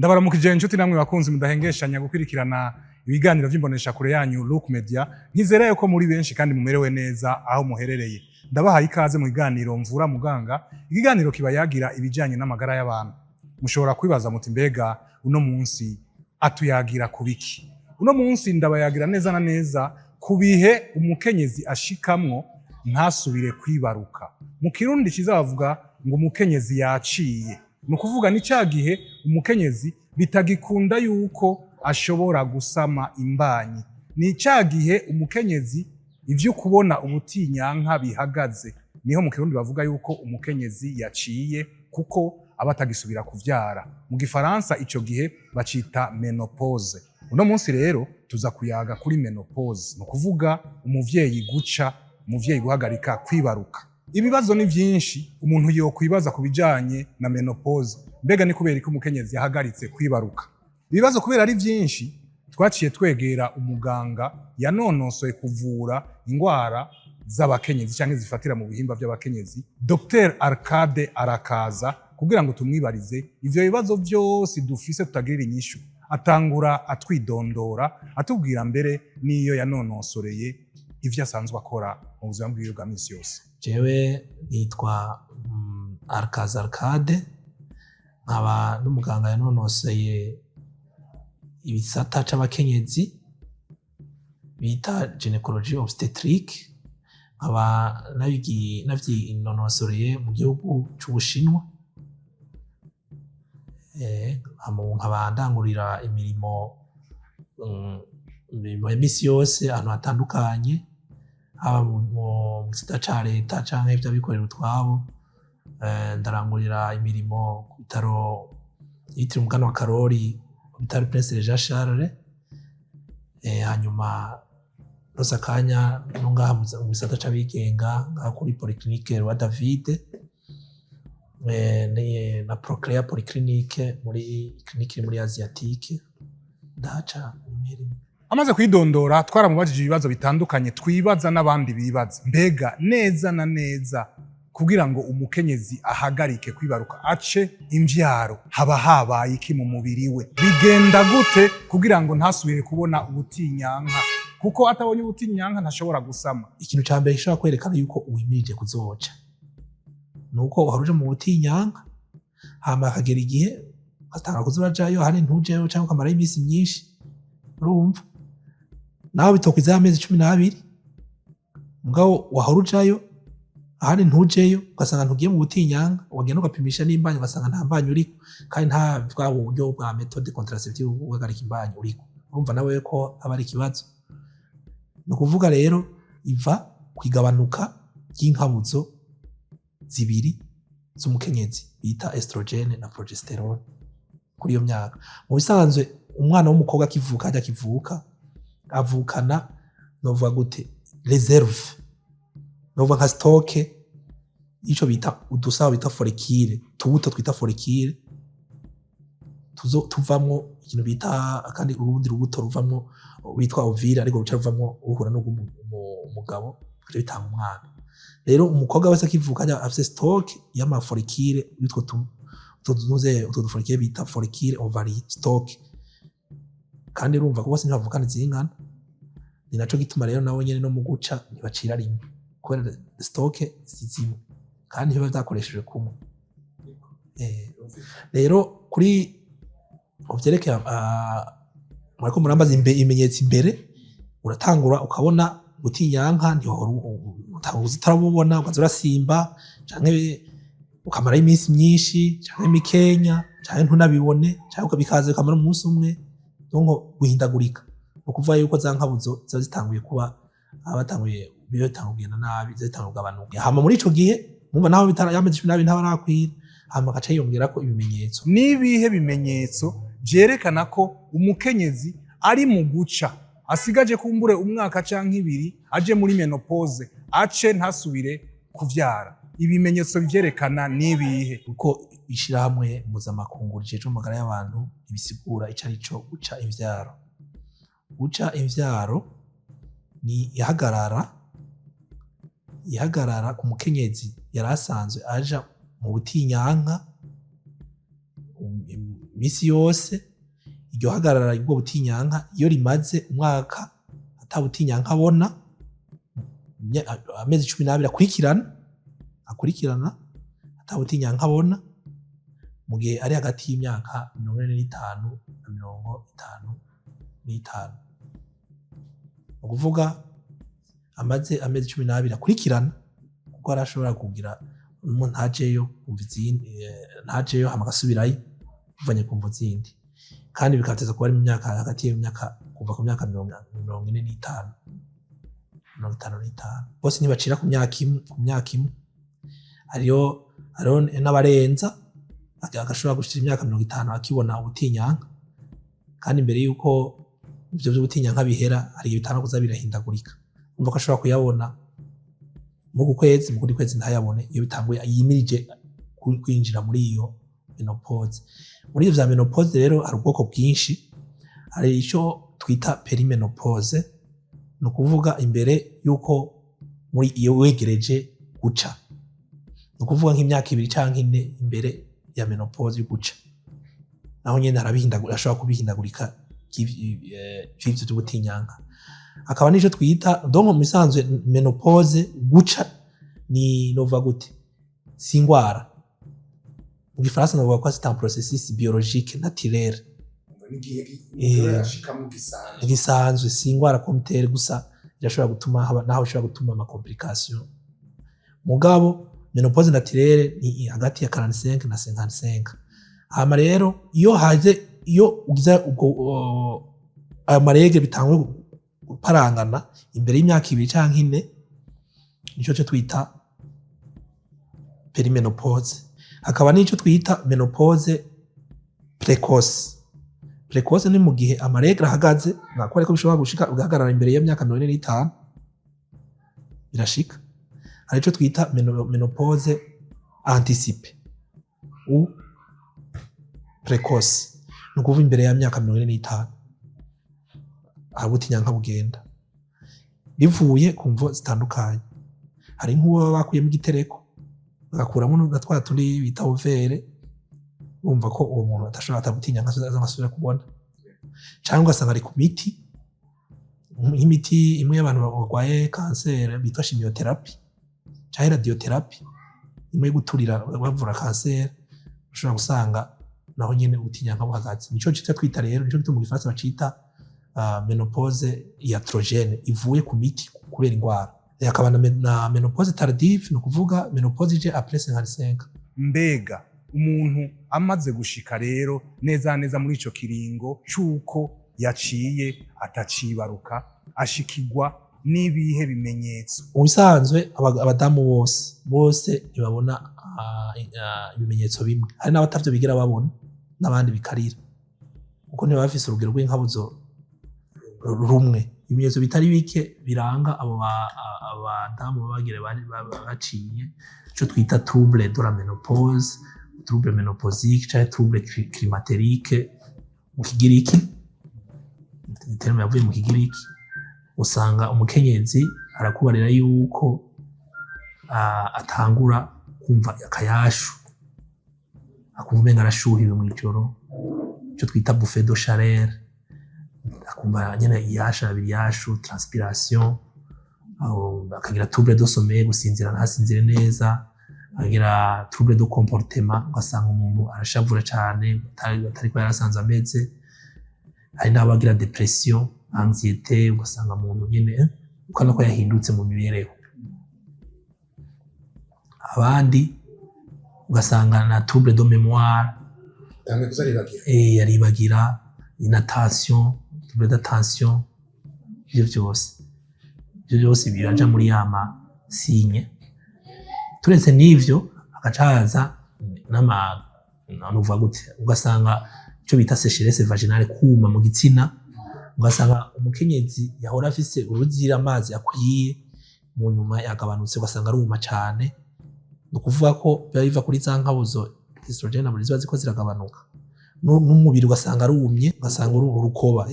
Ndabaramukije inshuti namwe bakunzi mudahengeshanya gukurikirana ibiganiro vy'imboneshakure yanyu Look Media. Nkizera yuko muri benshi kandi mumerewe neza aho muherereye. Ndabahaye ikaze mu kiganiro Mvura Muganga, ikiganiro kiba yagira ibijanye n'amagara y'abantu. Mushobora kwibaza muti: "Mbega uno munsi atuyagira ku biki?" Uno munsi ndabayagira neza na neza ku bihe umukenyezi ashikamwo ntasubire kwibaruka. Mu Kirundi ciza bavuga ngo umukenyezi yaciye. Ni ukuvuga ni ca gihe umukenyezi bitagikunda yuko ashobora gusama imbanyi. Ni ca gihe umukenyezi ivyo kubona ubutinyanka bihagaze. Niho mu Kirundi bavuga yuko umukenyezi yaciye, kuko aba atagisubira kuvyara. Mu Gifaransa ico gihe bacita ménopause. Uno munsi rero tuza kuyaga kuri ménopause, ni ukuvuga umuvyeyi guca, umuvyeyi guhagarika kwibaruka. Ibibazo ni vyinshi umuntu yokwibaza ku bijanye na ménopause. Mbega ni kubera ko umukenyezi yahagaritse kwibaruka? Ibibazo kubera ari vyinshi, twaciye twegera umuganga yanonosoye kuvura ingwara z'abakenyezi canke zifatira mu bihimba vy'abakenyezi, Dr Arcade Arakaza, kugira ngo tumwibarize ivyo bibazo vyose dufise tutagirira inyishu. Atangura atwidondora, atubwira mbere n'iyo yanonosoreye, ivyo asanzwe akora mu buzima bwiwe bwa misi yose. Jewe nitwa Arkaza Arcade, nkaba n'umuganga yanonoseye ibisata c'abakenyezi bita gynécologie obstétrique, nkaba navyinonosoreye mu gihugu c'Ubushinwa. Nkaba ndangurira imirimo ya misi yose ahantu hatandukanye, haba mu gisata ca leta canke ivy'abikorera utwabo. Ndarangurira imirimo ku bitaro yitiriwe Umuganwa Karori, hôpital Prince Régent Charles. Hanyuma ndose akanya no ngaha mu gisata c'abigenga, ngaha kuri Polyclinique Roi David, na Procrea Polyclinique, muri clinique iri muri Asiatique, ndahaca rimwe rimwe. Amaze kwidondora, twaramubajije ibibazo bitandukanye twibaza n'abandi bibaza. Mbega neza na neza, kugira ngo umukenyezi ahagarike kwibaruka, ace imvyaro, haba habaye iki mu mubiri we? Bigenda gute kugira ngo ntasubire kubona ubutinyanka? Kuko atabonye ubutinyanka ntashobora gusama. Ikintu ca mbere gishobora kwerekana yuko uwimirije kuzoca nuko uhora uja mu butinyanka, hama hakagera igihe ugatangura kuza urajayo, ahandi ntujeyo canke ukamarayo iminsi myinshi. Urumva naho bitokwiza amezi 12, mugabo wahora ujayo, ahandi ntujeyo, ugasanga ntugiye mu butinyanka, wagenda ugapimisha n'imbanyi ugasanga nta mbanyi uriko, kandi nta bwa buryo bwa méthode contraceptive guhagarika imbanyi uriko. Urumva nawe ko aba ari ikibazo. Ni ukuvuga rero iva ku igabanuka ry'inkabuzo zibiri z'umukenyezi bita estrogène na progestérone kuri iyo myaka. Mu bisanzwe umwana w'umukobwa akivuka, ajya akivuka avukana, novuga gute, réserve, novuga nka stock y'ico bita udusaho bita follicule, tubuto twita follicule tuzo tuvamwo ikintu bita kandi urundi rubuto ruvamwo witwa ovule, ariko ruca ruvamwo ruhura n'urw'umugabo, bica bitanga umwana. Rero umukobwa wese akivuka ajya afise stock y'ama follicule y'utwo utwo tunuze, utwo du follicule bita follicule ovarien stock. Kandi urumva ko bose ntibavukana izingana. Ni naco gituma rero nawe nyene no mu guca ntibacira rimwe, kubera stock si zimwe kandi ntibiba vyakoreshejwe kumwe. Rero kuri uvyerekeye, mwariko murambaza ibimenyetso imbere, uratangura ukabona gutinyanka, ntihora utarabubona, ukaza urasimba canke ukamarayo iminsi myinshi canke mikenya, canke ntunabibone, canke bikaza bikamara umunsi umwe. Donc guhindagurika, ni ukuvuga yuko za nkabuzo ziba zitanguye kuba batanguye, biba bitanguye kugenda nabi, ziba zitanguye kugabanuka. Hama muri ico gihe mumva naho bitara y'amezi 12 ntaba arakwira, hama agaca yiyongerako ibimenyetso. N'ibihe bimenyetso vyerekana ko umukenyezi ari mu guca, asigaje kumbure umwaka canke 2 aje muri ménopause, ace ntasubire kuvyara? Ibimenyetso bivyerekana n'ibihe? Kuko ishirahamwe mpuzamakungu rijejwe amagara y'abantu ibisigura ico arico guca imvyaro. Guca imvyaro ni ihagarara ku mukenyezi yari asanzwe aja mu butinyanka. Iminsi yose iryo hagarara ubwo butinyanka iyo rimaze umwaka ata butinyanka abona, amezi 12 akurikirana ata butinyanka abona, mu gihe ari hagati y'imyaka 45 na 55, ni ukuvuga amaze amezi 12 akurikirana, kuko arashobora kugira umuntu ntajeyo kumva izindi, ntajeyo hama agasubirayo bivanye ku mvo zindi, kandi bikateza kuba ari mu myaka hagati y'imyaka kuva ku myaka 45, 55. Bose ntibacira ku myaka imwe, ku myaka imwe. Hariho n'abarenza, agashobora gushira imyaka 50 akibona ubutinyanka, kandi imbere y'uko ivyo vy'ubutinyanka bihera hari igihe bitangura kuza birahindagurika. Urumva ko ashobora kuyabona muri uku kwezi, mu kundi kwezi ntayabone, iyo bitanguye yimirije kwinjira muri iyo ménopause. Muri ivyo vya ménopause rero hari ubwoko bwinshi. Hari ico twita périménopause, ni ukuvuga imbere y'uko muri iyo wegereje guca, ni ukuvuga nk'imyaka 2 canke 4 imbere ya ménopause yo guca. Naho nyene arashobora kubihindagurika vy'ivyo vy'ubutinyanka. Akaba n'ico twita, donc mu bisanzwe ménopause guca ni nova gute, si ingwara. Mu gifaransa novuga ko c'est un processus biologique naturel. N'igihe yashikamo gisanzwe. Gisanzwe, si ingwara comme telle, gusa irashobora gutuma haba naho ishobora gutuma ama complication. Mugabo ménopause naturelle ni hagati ya 45 na 55. Hama rero iyo haje, iyo ugize ubwo ayo ma règles bitangwe guparangana imbere y'imyaka 2 canke 4, nico cyo twita périménopause. Hakaba n'ico twita ménopause précoce. Précoce ni mu gihe ama règles ahagaze, nako ariko bishobora gushika ugahagarara imbere y'imyaka 45, birashika. Hari ico twita ménopause anticipée ou précoce, ni ukuvuga imbere ya myaka 45 hari ubutinyanka bugenda bivuye ku mvo zitandukanye. Hari nk'uwo baba bakuyemo igitereko, bagakuramo na twa tundi bita ovaire, urumva ko uwo muntu adashobora, atabutinyanka aza asubira kubona. Cyangwa ugasanga ari ku miti, nk'imiti imwe y'abantu barwaye kanseri bitwa chimiothérapie cyangwa radiothérapie, imwe yo guturira bavura kanseri, ushobora gusanga naho nyene ubutinyanka buhagaze. Nico cita twita rero, nico gituma mu gifaransa bacita ménopause iatrogène, ivuye ku miti kubera ingwara. Hakaba na ménopause tardive, ni ukuvuga ménopause ije après 55. Mbega umuntu amaze gushika rero neza neza muri ico kiringo c'uko yaciye atacibaruka, ashikirwa n'ibihe bimenyetso? Mu bisanzwe abadamu bose ntibabona ibimenyetso bimwe. Hari n'abatavyo bigira babona, n'abandi bikarira, kuko ntibaba bafise urugero rw'inkabuzo rumwe. Ibimenyetso bitari bike biranga abo abadamu baba bagira baciye ico twita trouble de la ménopause, trouble ménopausique canke trouble climatérique mu kigiriki, terme yavuye mu kigiriki. Usanga umukenyezi arakubarira yuko atangura kumva akayashu, akumva umenga arashuhiwe mw'ijoro, ico twita bouffée de chaleur, akumva nyene iyashu, abiri yashu, transpiration, aho akagira trouble de sommeil, gusinzira ntasinzire neza, akagira trouble de comportement, ugasanga umuntu arashavura cane atari ko yarasanzwe ameze. Hari n'abagira dépression, anxiété, ugasanga umuntu nyene ukabona ko yahindutse mu mibereho. Abandi ugasanga na trouble de mémoire. Tange kuzaribagira. Aribagira, inattention, trouble d'attention. Ivyo vyose biraja muri ya ma signes. Turetse n'ivyo, hagaca haza n'ama nuvuga gute, ugasanga ico bita sécheresse vaginale, kuma mu gitsina, ugasanga umukenyezi yahora afise uruzira amazi akwiye, mu nyuma yagabanutse, ugasanga aruma cane. Ni ukuvuga ko biba biva kuri za nkabuzo œstrogène ziba ziko ziragabanuka, n'umubiri ugasanga arumye, ugasanga urukoba,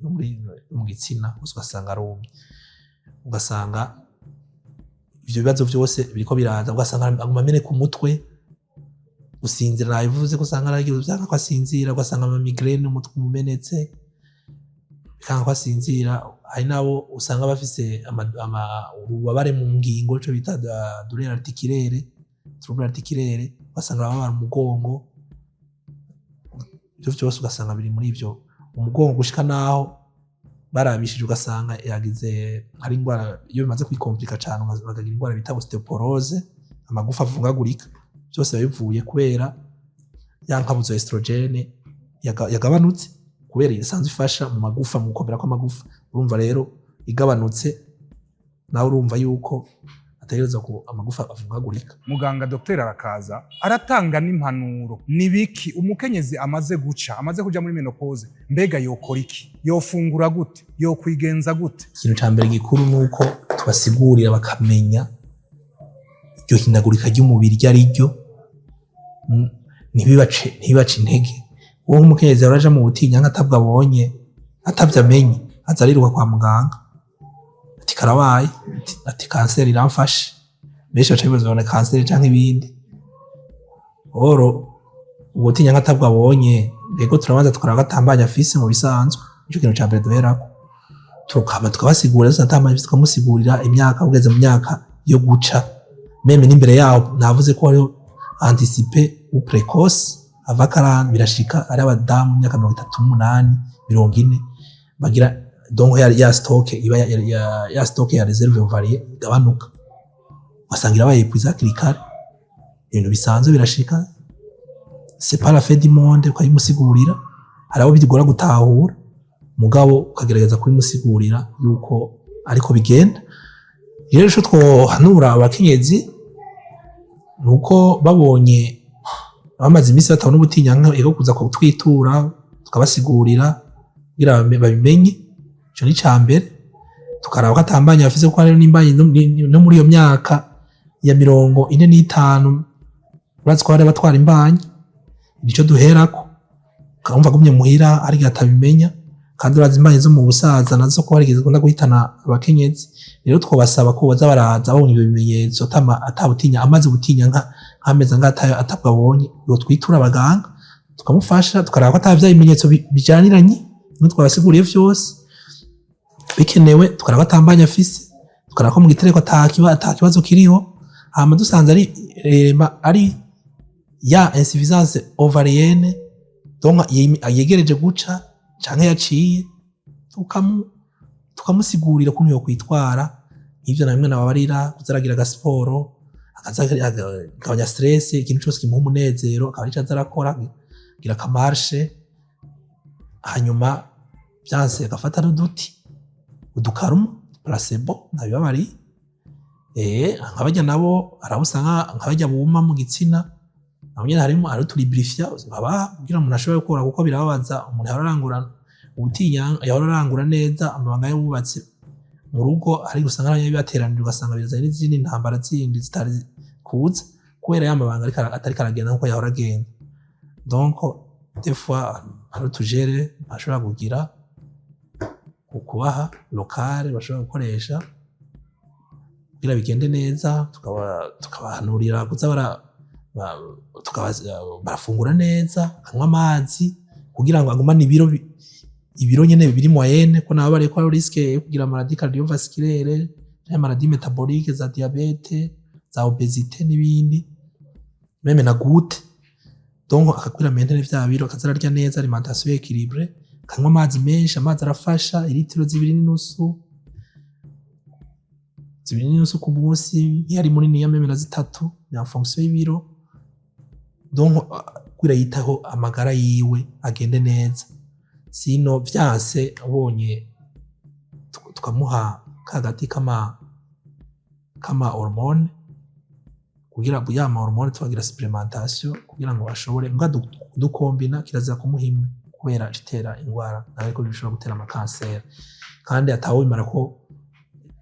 no mu gitsina hose ugasanga arumye, ugasanga ivyo bibazo vyose biriko biraza, ugasanga aguma ameneka umutwe. Gusinzira nabivuze ko usanga aragize vyanka ko asinzira, ugasanga ama migraine, umutwe umumenetse, bikanga ko asinzira. Hari nabo usanga bafise ububabare mu ngingo, ico bita douleur articulaire, trouble articulaire, ugasanga bababara umugongo. Ivyo vyose ugasanga biri muri ivyo, umugongo, gushika naho barabishije ugasanga yagize, hari ingwara iyo bimaze kwikomplika cane, bakagira ingwara bita ostéoporose, amagufa avungagurika. Byose biba bivuye kubera ya nkabuzo œstrogène yagabanutse, kubera isanzwe ifasha mu magufa, mu gukomera kw'amagufa. Urumva rero igabanutse, nawe urumva yuko ategereza ko amagufa avungagurika. Muganga Dr Arakaza aratanga n'impanuro. Ni biki umukenyezi amaze guca, amaze kuja muri ménopause, mbega yokora iki? Yofungura gute? Yokwigenza gute? Ikintu ca mbere gikuru ni uko tubasigurira bakamenya iryo hindagurika ry'umubiri iryo ari ryo, ntibibace intege. Wowe nk'umukenyezi araja mu butinyanka atabwo abonye, atabyo amenye, aza ariruka kwa muganga ati karabaye, ati kanseri iramfashe. Benshi baca bibaza ngo ni kanseri canke ibindi. Oro ubwo butinyanka atabwo abonye, rego turabanza tukaraba gatambanya afise. Mu bisanzwe nico kintu ca mbere duherako, tukaba tukabasigurira dusa atambanya afise, tukamusigurira imyaka ugeze mu myaka yo guca, même n'imbere yaho. Navuze ko hariho anticipé ou précoce ava 40, birashika ari abadamu mu myaka 38, 40 bagira, donc ya stock iba ya stock ya réserve ovarienne igabanuka, ugasanga irabaye épuisée hakiri kare. Ibintu bisanzwe birashika, c'est pas la fin du monde. Ukabimusigurira, hari abo bigora gutahura, mugabo ukagerageza kubimusigurira yuko ariko bigenda. Rero ico twohanura abakenyezi ni uko babonye bamaze iminsi batabona ubutinyanka, ego kuza kutwitura tukabasigurira kugira babimenye. Ico ni ica mbere. Tukaraba ko atambanye bafise, kuko hariho n'imbanyi no muri iyo myaka ya 45, urazi ko hari abatwara imbanyi. Nico duherako. Ukamva agumye muhira ariko atabimenya, kandi urazi imbanyi zo mu busaza nazo ko hari igihe zikunda guhitana abakenyezi. Rero twobasaba ko boza baraza babonye ibyo bimenyetso, atabutinya, amaze gutinya nka nk'amezi angahe atabwo abonye, twitura abaganga tukamufasha, tukaraba ko ata vya bimenyetso bijaniranye n'utwo twabasiguriye vyose bikenewe, tukaraba ko atambanye afise, tukaraba ko mu gitereko ata kibazo kiriho. Hama dusanze ari rema, ari ya insuffisance ovarienne, donc yegereje guca canke yaciye, tukamusigurira ukuntu yokwitwara. Ivyo na bimwe nababarira, kuza aragira agasiporo, akaza agabanya stress, ikintu cose kimuha umunezero akaba arico aza arakora, agira aka marche. Hanyuma vyanse agafata n'uduti udukarumu placebo ntabibabariye. Nka barya nabo hari aho usanga nka barya buma mu gitsina, naho nyene harimo hari utu lubrifiant babaha kugira umuntu ashobore gukora, kuko birababaza. Umuntu yahora arangura ubutinya, yahora arangura neza amabanga y'ububatsi mu rugo, ariko usanga nayo bibateranira, ugasanga bizanye n'izindi ntambara zindi zitari kuza kubera ya mabanga ariko atariko aragenda nkuko yahora agenda. Donc des fois hari utu gel bashobora kugira, kubaha local bashobora gukoresha kugira bigende neza. Tukabahanurira kuza barafungura neza, akanywa amazi kugira ngo agumane ibiro ibiro nyene biri moyenne, ko nabo bariko ari risque yo kugira maladie cardiovasculaire canke maladie métabolique za diabète, za obésité n'ibindi, même na goutte. Donc akakwira maintenir vya biro, akaza ararya neza, alimentation équilibrée, akanywa amazi menshi. Amazi arafasha, iritiro 2.5, 2.5 ku munsi, iyo ari munini ya même na 3, en fonction y'ibiro. Donc kugira yitaho amagara yiwe agende neza. Sino vyanse abonye, tukamuha kagati kama hormone, kugira ya ma hormone tubagira supplémentation kugira ngo ashobore mbwa dukombina. Kirazira kumuha imwe kubera itera ingwara, ariko bishobora gutera amakanseri, kandi atawubimara ko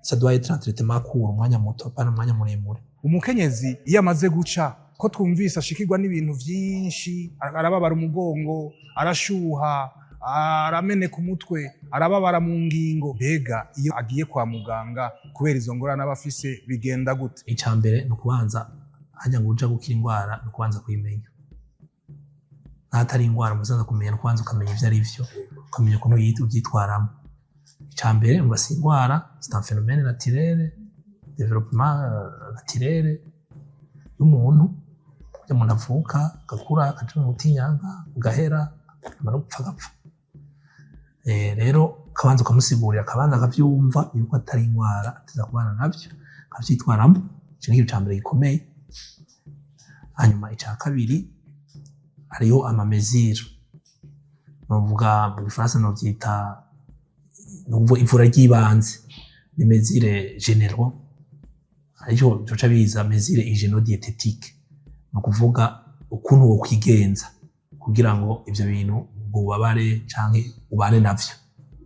ça doit être un traitement court, umwanya muto, apana umwanya muremure. Umukenyezi iyo amaze guca, ko twumvise ashikirwa n'ibintu vyinshi, arababara umugongo, arashuha, arameneka umutwe, arababara mu ngingo, mbega iyo agiye kwa muganga kubera izo ngorane aba afise, bigenda gute? Icya mbere ni ukubanza hajya ngo uja gukira indwara, ni ukubanza kuyimenya. N'ahatari ingwara, muzaza kumenya kubanza ukamenya ivyo ari vyo, ukamenya ukuntu uvyitwaramo. Ica mbere, ngo si ingwara, c'est un phénomène naturel, développement naturel y'umuntu. Kurya umuntu avuka, agakura, akaja mu butinyanka, ugahera, amara gupfa agapfa. Rero ukabanza ukamusigurira, akabanza akavyumva yuko atari ingwara, ateza kubana navyo, akavyitwaramo. Ico ni ikintu ca mbere gikomeye. Hanyuma ica kabiri, hariho ama mesures, novuga mu gifaransa novyita, nukuvuga ivura ry'ibanze, ni mesures généraux, ariko byoca biza mesures hygiéno-diététique, ni ukuvuga ukuntu wokwigenza kugira ngo ivyo bintu, ubwo bubabare canke ubane navyo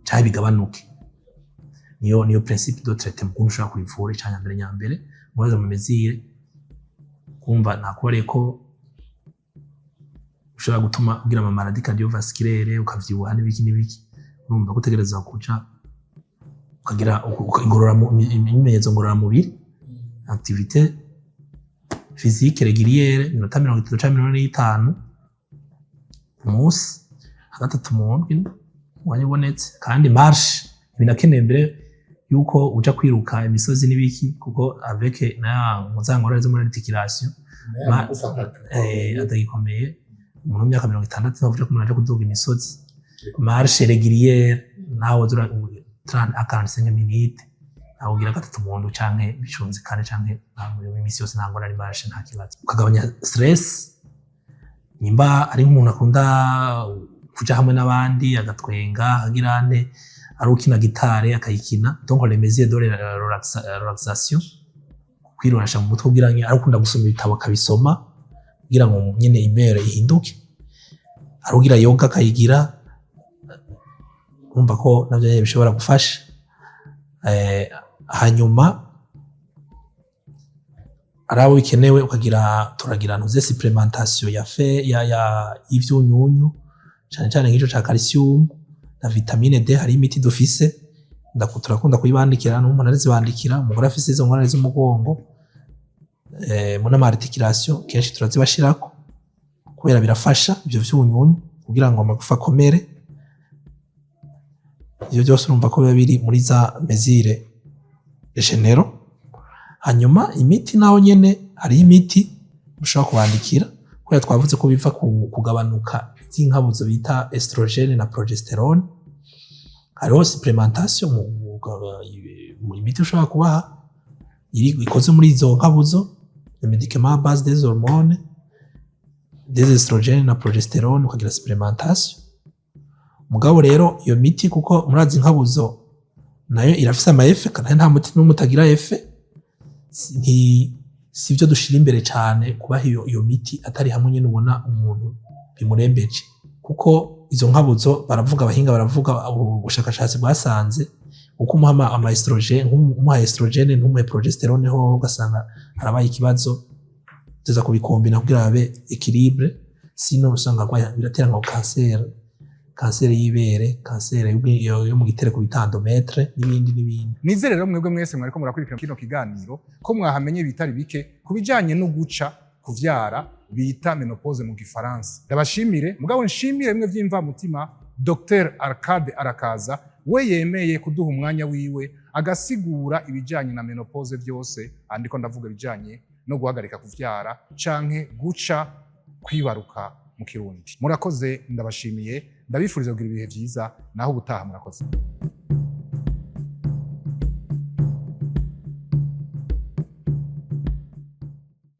canke bigabanuke. Niyo principe de traitement, ukuntu ushobora kubivura. Ica nyambere nyambere, mubaza mu mesures, kumva nakubariye ko ushobora gutuma ugira ama maladies cardiovasculaires, ukavyibuha n'ibiki n'ibiki. Urumva ko utegerezwa kuja ukagira imyimenyerezo ngororamubiri, activité physique régulière, iminota 30 canke 45 ku munsi, gatatu mu ndwi, umwanya ubonetse. Kandi marche binakenewe mbere yuko uja kwiruka imisozi n'ibiki, kuko avec na za ngorane zo muri articulation atagikomeye. Umuntu w'imyaka 60 ntavuja ko umuntu aja kuduga imisozi. Marche régulière nawe zura 30 à 45 minutes, nawe ugira gatatu mu ndwi canke bicunze kane canke imisi yose, nta ngorane, marche nta kibazo. Ukagabanya stress, nimba ari nk'umuntu akunda kuja hamwe n'abandi, agatwenga, akagira ane, ari ukina guitare akayikina. Donc les mesures de relaxation, kwirorasha mu mutwe, kugira ngo, ari ukunda gusoma ibitabo akabisoma, kugira ngo nyene humeur ihinduke, ari ugira yoga akayigira. Urumva ko navyo nyene bishobora gufasha. Hanyuma ari abo bikenewe, ukagira, turagira ntuze supplémentation ya fe ya y'ivyunyunyu, cane cane nk'ico ca calcium na vitamine D. Hari imiti dufise, turakunda kuyibandikira, n'umuntu arizibandikira umugore afise izo ngorane z'umugongo, mu n'ama articulation, kenshi turazibashirako kubera birafasha ivyo vyunyunyu kugira ngo amagufa akomere. Ivyo byose urumva ko biba biri muri za mesures généraux. Hanyuma imiti naho nyene, hariho imiti ushobora kubandikira, kubera twavuze ko biva ku kugabanuka ry'inkabuzo bita estrogène na progestérone. Hariho supplémentation mu imiti ushobora kubaha iri ikoze muri izo nkabuzo, les médicaments à base des hormones, des estrogènes na progestérone, ukagira supplémentation. Mugabo rero iyo miti, kuko murazi inkabuzo nayo irafise ama effets, kandi nta muti n'umwe utagira effet, si byo dushira imbere cyane kubaha iyo miti atari hamwe nyine ubona umuntu bimurembeje, kuko izo nkabuzo baravuga, abahinga baravuga, ubu bushakashatsi bwasanze uko umuha ama estrogène, umuha estrogène ntumuhe progestérone, ho ugasanga harabaye ikibazo. Tuza kubikombina kugira habe équilibre, sino usanga biratera nka kanseri y'ibere, kanseri yo mu gitereko bita endomètre, n'ibindi n'ibindi. Nizere rero mwebwe mwese mwariko murakurikira kino kiganiro ko mwahamenye bitari bike ku bijanye no guca kuvyara, bita ménopause mu gifaransa. Ndabashimire, mugabo nshimire bimwe vy'imvamutima Dr Arcade Arakaza, we yemeye kuduha umwanya wiwe agasigura ibijanye na ménopause byose. Andiko ndavuga ibijanye no guhagarika kuvyara canke guca kwibaruka mu Kirundi. Murakoze, ndabashimiye, ndabifuriza kugira ibihe vyiza. Naho ubutaha, murakoze.